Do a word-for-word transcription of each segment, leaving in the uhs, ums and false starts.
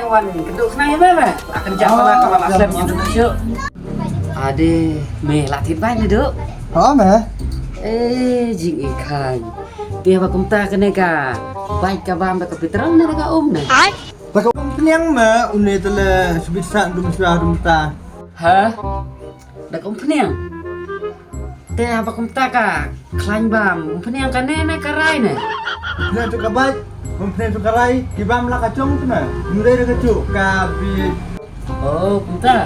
Wan kynduh khnang ïa me me. Akan jam pala ka ba slem ïa me shu. Ade me la thied bait ne du. Ha me. Eh, jingïakhaiñ. Te ba kumta kane ka bait ka bam da ka petrol ne da ka um ne. Ba ka um pniang me une te le sbit sa dum swa dum ta. Ha? Da ka um pniang. Te haba kumta ka khlaiñ bam, um pniang kane ne ka rai ne? Pniang tu ka bait, um pniang tu ka rai, ki bam la ka jong tu me. Nure da ka juk ka bit. Oh, kumta.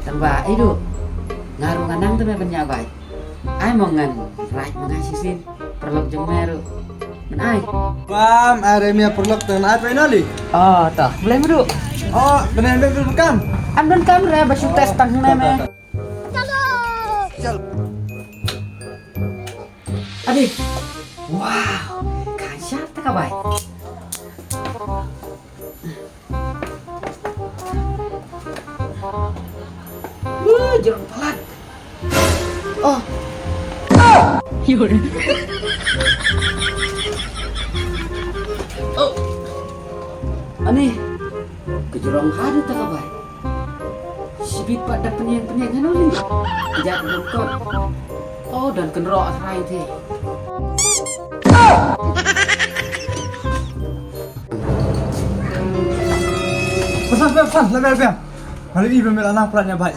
Tang ba ai du. Nga ruh nga nang tu me ban ïa bait. Ai mo ngan rai mo ngan shisien. Paralok jong me ruh. Men ai. Bam, are me paralok tang ai pa ina li. Oh, to. Boleh me du. Oh, bene me du kam. Am don kam re ba shu test tang ne me. Chalo. Adi. Wow. Kan shar ta ka bai. Wuh, jrong palat. Oh. Oh. Ani. Ka jrong haduh ta ka bai. Shibit pat da pynïeng pynïeng hano ni. Jat bengkot. Oh, don kynroh athrai te. Pesan, pesan, pesan, lebe, lebe. Hari ini pemil anak pelan ya, baik.